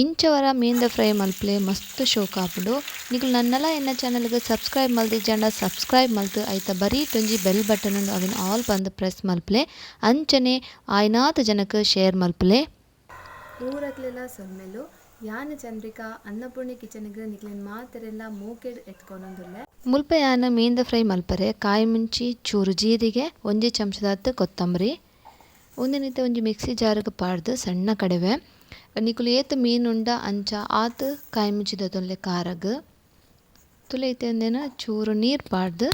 ಇಂಚವರ ಮೀನ್ದ fry ಮಲ್ಪಲೆ ಮಸ್ತ್ ಶೋಕ್ ಆಪುಂಡು. ನಿಕುಲು ನನ್ನಲ ಎನ್ನ ಚಾನೆಲ್ಗ್ ಸಬ್ಸ್ಕ್ರೈಬ್ ಮಲ್ದಿಜ್ಜಂಡ ಸಬ್ಸ್ಕ್ರೈಬ್ ಮಲ್ತ್ ಐತ ಬರೀಟ್ ಒಂಜಿ ಬೆಲ್ ಬಟನ್ ಉಂಡು ಅವೆನ್ ಆಲ್ ಪಂದ್ ಪ್ರೆಸ್ ಮಲ್ಪಲೆ. ಅಂಚನೆ ಆಯಿನಾತ್ ಜನಕ್ ಶೇರ್ ಮಲ್ಪಲೆ. ಊರಕ್ಲೆಲ ಸೊಲ್ಮೆಲು. ಯಾನ್ ಚಂದ್ರಿಕಾ ಅನ್ನಪೂರ್ಣಿ ಕಿಚನ್ ಗ್ ನಿಕ್ಲೆನ್ ಮಾತೆರೆನ್ಲ ಮೋಕೆಡ್ ಎದ್ಕೊನೊಂದುಲ್ಲೆ. ಮುಲ್ಪ ಯಾನ್ ಮೀನ್ದ ಫ್ರೈ ಮಲ್ಪರೆ ಕಾಯಿ ಮುಂಚಿ, ಚೂರು ಜೀರಿಗೆ, ಒಂಜಿ ಚಮಚದಾತ್ ಕೊತ್ತಂಬರಿ ಉಂದೆನ್ ಇತ್ತೆ ಒಂಜಿ ಮಿಕ್ಸಿ ಜಾರ್ ಗ್ ಪಾಡ್ದ್ ಸಣ್ಣ ಕಡೆವೆ. ನಿಕುಲು ಏತ್ ಮೀನ್ ಉಂಡ ಅಂಚ ಆತ್ ಕಾಯಿ ಮುಂಚಿ ದೆತೊನ್ಲೆ ಖಾರಗ್. ತುಲೆ ಇತ್ತೆ ಉಂದೆನ್ ಚೂರು ನೀರ್ ಪಾಡ್ದ್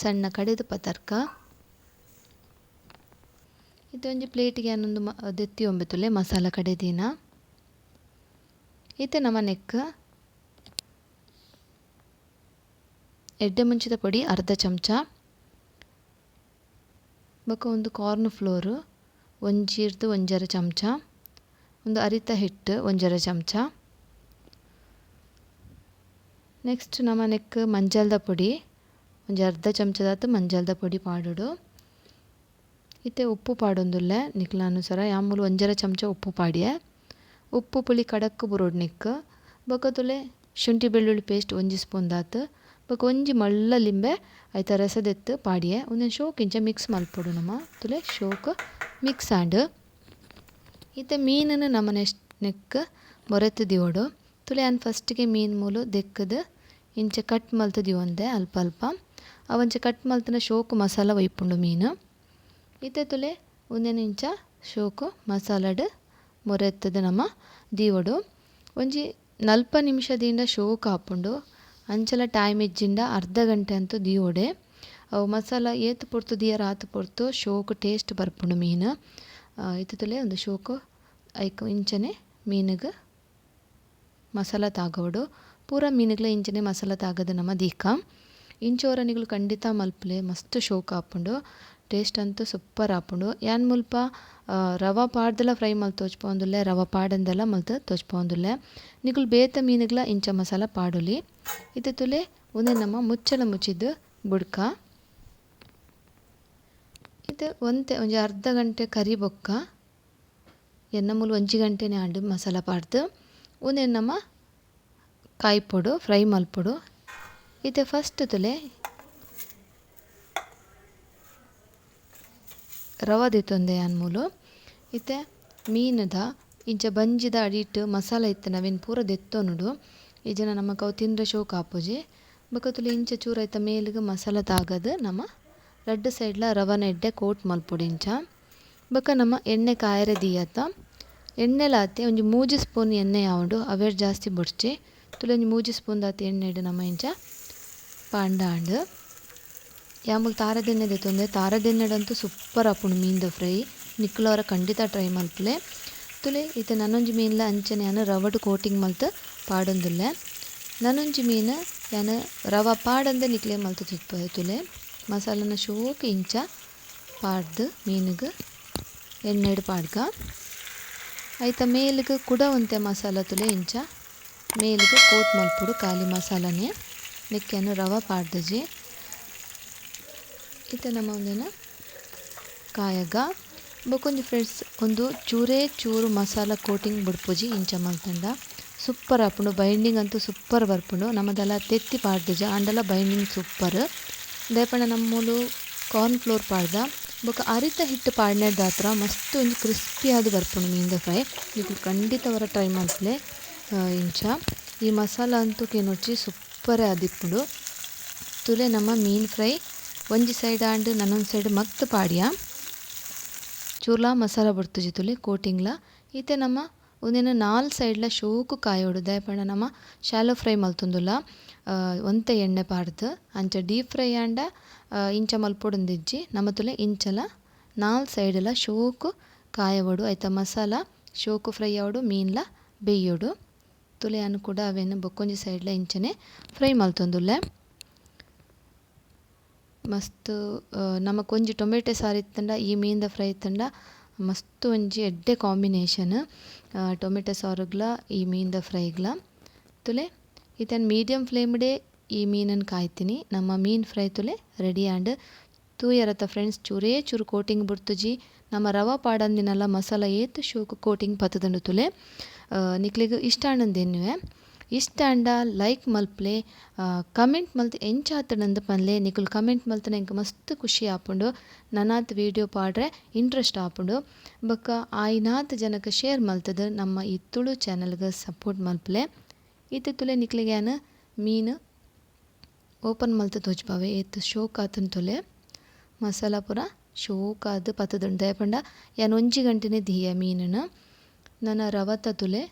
ಸಣ್ಣ ಕಡೆದ್ ಪತರ್ಕ. ಇತ್ತೆ ಒಂಜಿ ಪ್ಲೇಟ್ ಗ್ ಯಾನ್ ಉಂದು ದೆತ್ತಿ ತುಲೆ ಮಸಾಲ ಕಡೆದೀನ. ಇತ್ತೆ ನಮ ನೆಕ್ಕ್ ಎಡ್ಡೆ ಮುಂಚಿದ ಪೊಡಿ ಅರ್ಧ ಚಮಚ ಬೊಕ ಒಂದು ಕಾರ್ನ್ ಫ್ಲೋರ್ ಒಂಜಿರ್ದ್ ಒಂಜರೆ ಚಮಚ ಒಂದು ಅರಿತ ಹಿಟ್ಟು ಒಂಜರೆ ಚಮಚ. ನೆಕ್ಸ್ಟ್ ನಮ ನೆಕ್ಕ್ ಮಂಜಲ್ದ ಪೊಡಿ ಒಂಜಿ ಅರ್ಧ ಚಮಚದಾತ್ ಮಂಜಲ್ದ ಪೊಡಿ ಪಾಡೊಡು. ಇತ್ತೆ ಉಪ್ಪು ಪಾಡೊಂದುಲ್ಲೆ ನಿಕ್ಲ ಅನುಸಾರ ಯಾಮೂಲು ಒಂಜರೆ ಚಮಚ ಉಪ್ಪು ಪಾಡಿಯೆ. ಉಪ್ಪು ಪುಳಿ ಕಡಕ್ ಬುರೊಡು ನೆಕ್ಕ್. ಬೊಕ ತುಲೆ ಶುಂಠಿ ಬೆಳ್ಳುಳ್ಳಿ ಪೇಸ್ಟ್ ಒಂಜಿ ಸ್ಪೂನ್ ದಾತ್ ಬೊಕ ಒಂಜಿ ಮಲ್ಲ ಲಿಂಬೆ ಐತ ರಸ ದೆತ್ತ್ ಪಾಡಿಯೆ. ಉಂದೆನ್ ಶೋಕ್ ಇಂಚ ಮಿಕ್ಸ್ ಮಲ್ಪೊಡು ನಮ ತುಲೆ ಶೋಕ್ ಮಿಕ್ಸ್ ಆಂಡ್. ಇತ್ತೆ ಮೀನುನು ನಮ ನೆಕ್ಕ್ ಮೊರೆತ್ ದಿವೊಡು. ತುಲೆ ಯಾನ್ ಫಸ್ಟ್ ಗೆ ಮೀನ್ ಮೂಲು ದೆಕ್ಕುದು ಇಂಚ ಕಟ್ ಮಲ್ತ್ ದಿವೊಂದೆ ಅಲ್ಪ ಅಲ್ಪ ಅವಂಚ ಕಟ್ ಮಲ್ತಿನ ಶೋಕು ಮಸಾಲ ಒಯ್ಪುಂಡು ಮೀನು. ಇತ್ತೆ ತುಲೆ ಉಂದೆನ್ ಇಂಚ ಶೋಕು ಮಸಾಲಡ್ ಮೊರೆತ್ತುದು ನಮ ದೀವೊಡು. ಒಂಜಿ 40 ನಿಮಿಷ ದೀಂಡ ಶೋಕು ಆಪುಂಡು. ಅಂಚಲ ಟೈಮ್ ಇಜ್ಜಿಂಡ ಅರ್ಧ ಗಂಟೆ ಅಂತೂ ದೀವೊಡೆ. ಅವು ಮಸಾಲ ಏತ್ ಪೊರ್ತು ದೀಯರ ಆತ್ ಪೊರ್ತು ಶೋಕು ಟೇಸ್ಟ್ ಬರ್ಪುಂಡು ಮೀನು. ಇತ್ತೆ ತುಲೆ ಉಂದು ಶೋಕು ಐಕ್ ಇಂಚನೆ ಮೀನುಗ್ ಮಸಾಲ ತಾಗವೊಡು. ಪೂರ ಮೀನುಗ್ಲ ಇಂಚನೆ ಮಸಾಲ ತಾಗದ ನಮ ದೀಕ. ಇಂಚೋರ ನಿಕುಲು ಖಂಡಿತ ಮಲ್ಪಲೆ ಮಸ್ತ್ ಶೋಕ್ ಆಪುಂಡು. ಟೇಸ್ಟ್ ಅಂತೂ ಸೂಪರ್ ಆಪುಂಡು. ಯಾನ್ ಮುಲ್ಪ ರವಾ ಪಾಡ್ದಲ ಫ್ರೈ ಮಲ್ತ್ ತೋಜ್ಪಾವೊಂದುಲ್ಲೆ ರವಾ ಪಾಡಂದೆಲ ಮಲ್ತ್ ತೋಜ್ಪಾವೊಂದುಲ್ಲೆ. ನಿಕುಲು ಬೇತೆ ಮೀನುಗ್ಲ ಇಂಚ ಮಸಾಲ ಪಾಡೊಲಿ. ಇತ್ತೆ ತುಲೆ ಉಂದೆನ್ ನಮ ಮುಚ್ಚಳ ಮುಚ್ಚಿದ್ ಬುಡ್ಕ. ಇತ್ತೆ ಒಂತೆ ಒಂಜಿ ಅರ್ಧ ಗಂಟೆ ಕರಿ ಬೊಕ್ಕ ಎನ್ನ ಮೂಲು ಒಂಜಿ ಗಂಟೆನೆ ಆಂಡ್ ಮಸಾಲ ಪಾಡ್ದ್ ಉಂದೆನ್ ನಮ ಕಾಯ್ಪೊಡು ಫ್ರೈ ಮಲ್ಪೊಡು. ಇತ್ತೆ ಫಸ್ಟ್ ತುಲೆ ರವಾ ದೆತ್ತೊಂದೆ ಯಾನ್ ಮೂಲು. ಇತ್ತೆ ಮೀನುದ ಇಂಚ ಬಂಜಿದ ಅಡಿಟ್ ಮಸಾಲ ಇತ್ತಿನ ಅವೆನ್ ಪೂರ ದೆತ್ತೊನುಡು. ಈ ಜನ ನಮಕ್ ಅವು ತಿಂದ್ರೆ ಶೋಕ್ ಆಪುಜಿ. ಬೊಕ ತುಲೆ ಇಂಚ ಚೂರು ಐತ ಮೇಲ್ಗ್ ಮಸಾಲ ತಾಗದ್ ನಮ ರಡ್ಡ್ ಸೈಡ್ಲ ರವನ ಎಡ್ಡೆ ಕೋಟ್ ಮಲ್ಪೊಡು ಇಂಚ. ಬೊಕ ನಮ ಎಣ್ಣೆ ಕಾಯರೆ ದೀಯತ. ಎಣ್ಣೆಲ ಆತೆ ಒಂಜಿ 3 ಸ್ಪೂನ್ ಎಣ್ಣೆ ಆವೊಡು ಅವೇರ್ ಜಾಸ್ತಿ ಬೊಡ್ಚಿ. ತುಲೆ ಒಂಜಿ 3 ಸ್ಪೂನ್ ದಾತ್ ಎಣ್ಣೆಡ್ ನಮ ಇಂಚ ಪಾಂಡ ಆಂಡ್. ಯಾಮೂಲು ತಾರದೆಣ್ಣೆ ದೆತ್ತೊಂದೆ. ತಾರದೆಣ್ಣೆಡಂತೂ ಸೂಪರ್ ಆಪುಂಡು ಮೀನ್ದ ಫ್ರೈ. ನಿಕುಲು ಅವರ ಖಂಡಿತ ಟ್ರೈ ಮಲ್ಪಲೆ. ತುಲೆ ಇತ್ತೆ ನನೊಂಜಿ ಮೀನ್ಲ ಅಂಚನೆ ಯಾನ್ ರವಡ್ ಕೋಟಿಂಗ್ ಮಲ್ತ್ ಪಾಡೊಂದುಲ್ಲೆ. ನನೊಂಜಿ ಮೀನ್ ಯಾನ್ ರವ ಪಾಡಂದೆ ನಿಕ್ಲೆ ಮಲ್ತ್ ತೂಪೆ ತುಲೆ. ಮಸಾಲನ ಶೋಕು ಇಂಚ ಪಾಡ್ದ್ ಮೀನುಗ್ ಎಣ್ಣೆಡ್ ಪಾಡ್ಗ. ಐತ ಮೇಲ್ಗ್ ಕುಡ ಒಂತೆ ಮಸಾಲ ತುಲೆ ಇಂಚ ಮೇಲ್ಗ್ ಕೋಟ್ ಮಲ್ಪೊಡು ಖಾಲಿ ಮಸಾಲನೆ. ನೆಕ್ಕ್ ಯಾನ್ ರವ ಪಾಡ್ದಿಜಿ. ಇತ್ತೆ ನಮ ಉಂದೆನ್ ಕಾಯಗ. ಬೊಕೊಂಜಿ ಫ್ರೆಂಡ್ಸ್ ಉಂದು ಚೂರೇ ಚೂರು ಮಸಾಲ ಕೋಟಿಂಗ್ ಬುಡ್ಪುಜಿ ಇಂಚ ಮಲ್ತಂಡ ಸೂಪರ್ ಆಪುಂಡು. ಬೈಂಡಿಂಗ್ ಅಂತೂ ಸೂಪರ್ ಬರ್ಪುಂಡು. ನಮದಲ ತೆತ್ತಿ ಪಾಡ್ದಿಜ ಆಂಡಲ ಬೈಂಡಿಂಗ್ ಸೂಪರ್. ದಾಯೆ ಪಂಡ ನಮ್ಮೂಲು ಕಾರ್ನ್ ಫ್ಲೋರ್ ಪಾಡ್ದ ಬೊಕ ಅರಿತ ಹಿಟ್ಟು ಪಾಡ್ನೆದಾತ್ರ ಮಸ್ತ್ ಒಂಜಿ ಕ್ರಿಸ್ಪಿ ಆದ್ ಬರ್ಪುಂಡು ಮೀನ್ದ ಫ್ರೈ. ನಿಕುಲು ಖಂಡಿತ ಅವರ ಟ್ರೈ ಮಲ್ಪಲೆ ಇಂಚ. ಈ ಮಸಾಲ ಅಂತೂ ಕೇನೊಡ್ಚಿ ಸೂಪರ್ ಆದಿಪ್ಪುಂಡು. ತುಲೆ ನಮ್ಮ ಮೀನ್ ಫ್ರೈ ಒಂಜಿ ಸೈಡ್ ಆಂಡ್ ನನೊಂಜಿ ಸೈಡ್ ಮಗ್ತ್ ಪಾಡ್ಯ. ಚೂರ್ಲಾ ಮಸಾಲ ಬೊಡ್ತುಜಿ ತುಲೆ ಕೋಟಿಂಗ್ಲ. ಇತ್ತೆ ನಮ ಉಂದೆನ್ 4 ಸೈಡ್ಲ ಶೋಕು ಕಾಯೋಡು. ದಾಯೆ ಪಂಡ ನಮ ಶಾಲೋ ಫ್ರೈ ಮಲ್ತೊಂದುಲ್ಲ ಒಂತೆ ಎಣ್ಣೆ ಪಾಡ್ದ್. ಅಂಚ ಡೀಪ್ ಫ್ರೈ ಆಂಡ ಇಂಚ ಮಲ್ಪೊಡುಂದಿಜ್ಜಿ. ನಮ ತುಲೆ ಇಂಚಲ 4 ಸೈಡ್ಲ ಶೋಕು ಕಾಯವೊಡು. ಐತ ಮಸಾಲ ಶೋಕು ಫ್ರೈ ಆವೊಡು ಮೀನ್ಲ ಬೇಯೋಡು. ತುಲೆ ಯಾನ್ ಕೂಡ ಅವೆನ್ ಬೊಕ್ಕೊಂಜಿ ಸೈಡ್ಲ ಇಂಚನೆ ಫ್ರೈ ಮಲ್ತೊಂದುಲ್ಲೆ. ಮಸ್ತ್ ನಮಕ್ ಒಂಜಿ ಟೊಮೆಟೊ ಸಾರು ಇತ್ತಂಡ ಈ ಮೀನ್ದ ಫ್ರೈ ಇತ್ತಂಡ ಮಸ್ತ್ ಒಂಜಿ ಎಡ್ಡೆ ಕಾಂಬಿನೇಷನ್ ಟೊಮೆಟೊ ಸಾರುಗ್ಲ ಈ ಮೀನ್ದ ಫ್ರೈಗ್ಲ. ತುಲೆ ಇತ್ತೆ ಮೀಡಿಯಂ ಫ್ಲೇಮ್ಡೇ ಈ ಮೀನನ್ನು ಕಾಯ್ತೀನಿ. ನಮ್ಮ ಮೀನ್ ಫ್ರೈ ತುಲೆ ರೆಡಿ ಆಂಡ್. ತೂಯರತ ಫ್ರೆಂಡ್ಸ್ ಚೂರೇ ಚೂರು ಕೋಟಿಂಗ್ ಬುಡ್ತುಜಿ. ನಮ್ಮ ರವಾ ಪಾಡಂದಿನಲ್ಲ ಮಸಾಲ ಏತ್ ಶೋಕು ಕೋಟಿಂಗ್ ಪತ್ತುದುಂಡು ತುಲೆ. ನಿಕ್ಲೆಗ್ ಇಷ್ಟ ಆಂಡಂದ್ ಎನ್ನುವೆ. ಇಷ್ಟ ಆಂಡ ಲೈಕ್ ಮಲ್ಪಲೆ, ಕಮೆಂಟ್ ಮಲ್ತ್ ಎಂಚಾತ್ಂಡ್ ಪನ್ಲೆ. ನಿಕುಲು ಕಮೆಂಟ್ ಮಲ್ತ್ಂಡ ಎಂಕ್ ಮಸ್ತ್ ಖುಷಿ ಆಪುಂಡು, ನನಾತ್ ವೀಡಿಯೋ ಪಾಡ್ರೆ ಇಂಟ್ರೆಸ್ಟ್ ಆಪುಂಡು. ಬೊಕ್ಕ ಆಯಿನಾತ್ ಜನಕ್ ಶೇರ್ ಮಲ್ತ್ದ್ ನಮ್ಮ ಈ ತುಳು ಚಾನೆಲ್ಗ್ ಸಪೋರ್ಟ್ ಮಲ್ಪಲೆ. ಇತ್ತೆ ತುಲೆ ನಿಕ್ಲೆಗ್ ಯಾನ್ ಮೀನು ಓಪನ್ ಮಲ್ತ್ ತೋಜ್ಪಾವೆ ಏತ್ ಶೋಕ್ ಆತುಂಡು ತೂಲೆ. ಮಸಾಲ ಪೂರ ಶೋಕಾದ್ ಪತುದುಂಡು, ದಾಯೆ ಪಂಡ ಯಾನ್ ಒಂಜಿ ಗಂಟೆನೆ ದೀಯೆ ಮೀನುನು. ನನ ರವತ ತುಲೆ,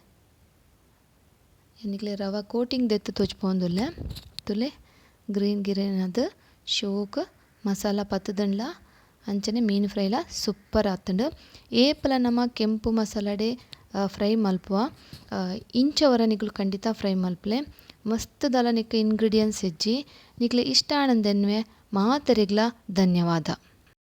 ನಿಕ್ಲೆ ರವ ಕೋಟಿಂಗ್ ದೆತ್ತ್ ತೋಜ್ಪಾವೊಂದುಲ್ಲೆ ತುಲೆ. ಗ್ರೀನ್ ಗ್ರೀನ್ ಆದ್ ಶೋಕ್ ಮಸಾಲ ಪತುದುಂಡ್ಲ, ಅಂಚನೆ ಮೀನು ಫ್ರೈಲ ಸೂಪರ್ ಆತುಂಡು. ಏಪಲ ನಮ ಕೆಂಪು ಮಸಾಲಡೆ ಫ್ರೈ ಮಲ್ಪುವ, ಇಂಚ ವರ ನಿಕುಲು ಖಂಡಿತ ಫ್ರೈ ಮಲ್ಪಲೆ. ಮಸ್ತ್ ದಾಲ ನಿಕ್ ಇಂಗ್ರೀಡಿಯೆಂಟ್ಸ್ ಇಜ್ಜಿ. ನಿಕ್ಲೆ ಇಷ್ಟ ಆಂಡಂದ್ ಎನ್ನುವೆ. ಮಾತೆರೆಗ್ಲಾ ಧನ್ಯವಾದ.